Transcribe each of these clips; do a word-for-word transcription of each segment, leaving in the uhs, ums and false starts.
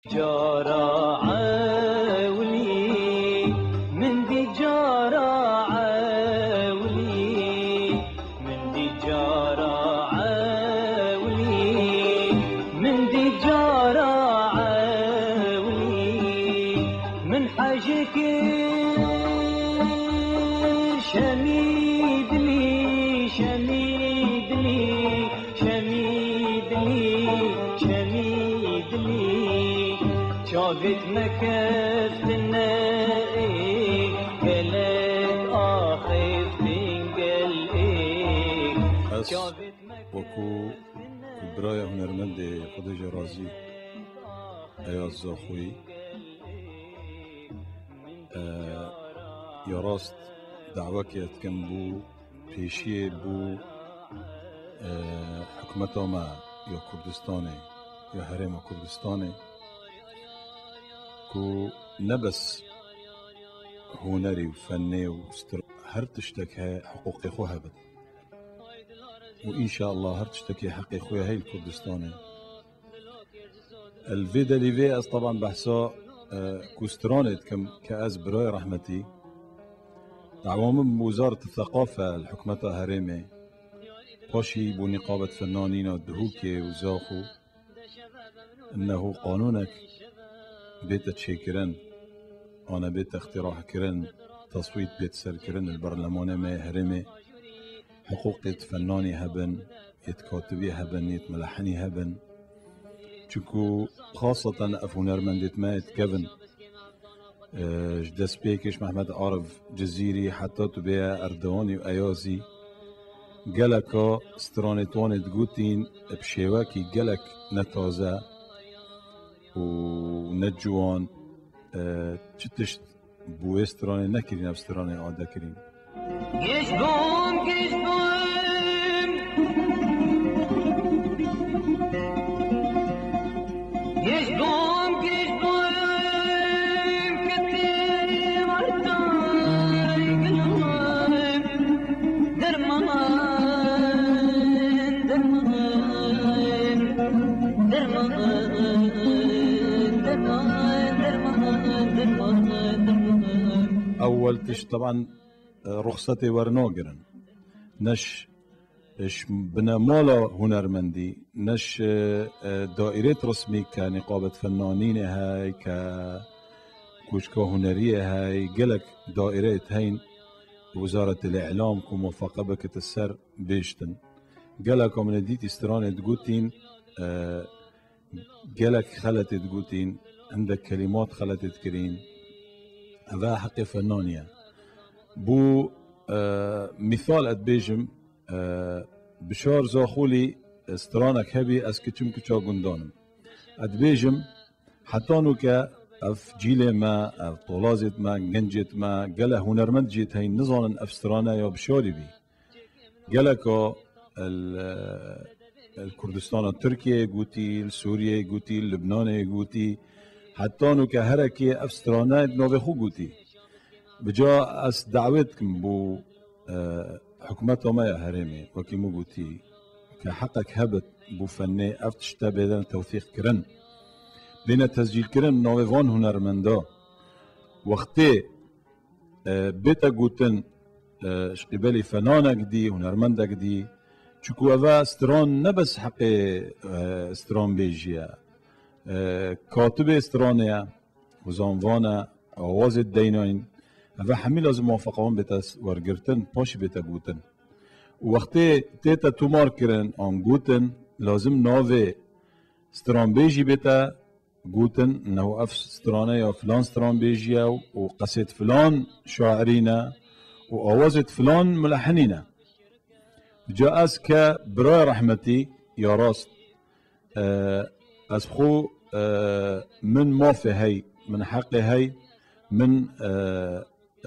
Cara ewlî, min dî cara ewlî, min dî cara ewlî, min dî cara ewlî, min hej kir şemî dilî, şemî dilî. Şemî dilî, şemî dilî, çavêt me keftine ê, gelek axiftin gel ê. Ez Çavêt me wekû ku biraya hunermendê Xwedê jê razî Eyaz Zaxoyî, e, ya rast dawekê dikim bû pêşiyê bû, e, hikûmeta me ya Kurdistanê, ya Herêma Kurdistanê, ku ne bes hunerî û fenê û stir-, her tiştek heye, hiqûqê xwe hebin. Û înşallah her tiştekê heqê xwe heye li Kurdistanê. Li vê delî vê ez teban behsa, e, ku stranê dikim ke ez birayê rehmetî dawamim bi Wizareta Seqafe li hikûmeta herêmê, paşî bû nîqabet fenanîna Duhokê û Zaxo, ennehu qanûnek bête çêkirin, ane bête îxtîrahkirin, teswît bête serkirin li berlemanê me yê herêmê. Hiqûqê di fenanî hebin, yê di katibî hebin, yê di milehinî hebin. Çunku xaseten ev hunermendêt me yê dikevin, e, ji destpêkê ji Mehmet Arif Cizîrî heta tu bêye Erdewanî û Eyazî, geleka stranêt wan ê digotîn bi şêwekî gelek ne taze û ne ciwan, e, çi tişt bi wê stranê nekirîn, ev stranê ade kirîn. Giş bûm, giş bûm. Giş bûm, giş bûm, ketî wartan gilûm. Derman, derman, derman, derman, derman, derman, derman. Ewwel tişt, teban, e, ruxsetê wernagirin. Ne ji, ji binemala hunermendî, ne ji, e, daîrêt resmî ke nîqabet fenanînê hey, ke koçka huneriyê hey, gelek daîreyêt heyn, Wizaretil Îlam ku muwefeqe bikite ser bêştin. Geleka min ê dîtî stranê digotîn, e, gelek xeletê digotîn, hindek kelîmat xeletê dikirîn. Eve heqê fenanî ye. Bû, e, mîsal ez dibêjim, e, Bişar Zaxolî, e, stranek hebî, ez kiçim kiça gundan im. Ez dibêjim, heta nûke ev cîlê me, ev tolazêt me, gencêt me, gelek hunermend jêt heyn nizanin ev strane ya Bişarî bî. Geleka li, li Kurdistana Tirkiyeyê gotî, li Sûriyeyê gotî, li Libnanê gotî, heta nûke herekê ev strane di navê xwe gotî. Bi ca ez dawê dikim bo, e, hikûmeta me ya herêmê, wekî min gotî, ke heqek hebit bo fenê ev tişte bêdin tewsîq kirin, bêne tescîl kirin navê van hunermenda. Wextê e, bête gotin, e, ji qîbelî fenanek dî, hunermendek dî, çiku eve stran ne bes heqê, e, stranbêjî ye. E, katibê stranê ye, û zanvan e, awazê deynayîn. Eve hemî lazim muwafeqa wan bête wergirtin, paşî bête gotin. Û wextê tête tomar kirin, an gotin, lazim navê stranbêjî bête gotin, neho ev strane ya filan stranbêjî ye û qesêt filan şairî ne û awazêt filan mulehinî ne. Ca ez ke birayê rehmetî ya rast, e, ez xwe, e, min mafê hey, min heqê hey, min, e,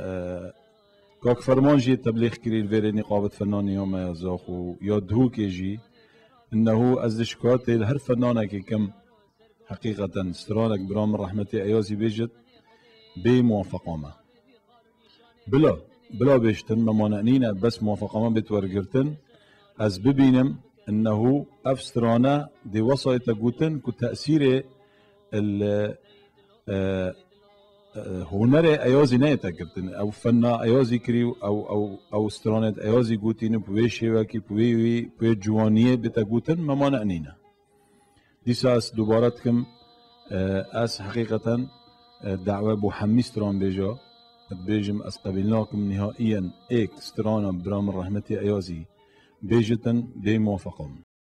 e, Kak Ferman jî teblîx kirî li vêrê nîqabet fenanî ya me ya Zaxo ya Duhokê jî, innehu ez di şikayetê li her fenanekê kim, heqîqeten stranek bira min rehmetê Eyazî bêjit, bê muwafeqa me. Bila, bila bêjtin, me mane nîne, bes muwafeqa me bêt wergirtin, ez bibînim, innehu ev strane dê wesayete gotin ku tesîrê il e, e, hunerê Eyazî neyête girtin. Ew fenna Eyazî kirî û ew, ew, ew stranêt Eyazî gotîn û bi wê şêwekî, bi wê wî, bi wê ciwaniyê bête gotin, me ma ne nîne. Dîsa ez dubare dikim, e, ez heqîqeten, e, dawe bo hemî stran bêja, dibêjim ez qebîl nakim nihaiyen êk strana bira min rehmetî Eyazî bêjitin bê muwafeqa min.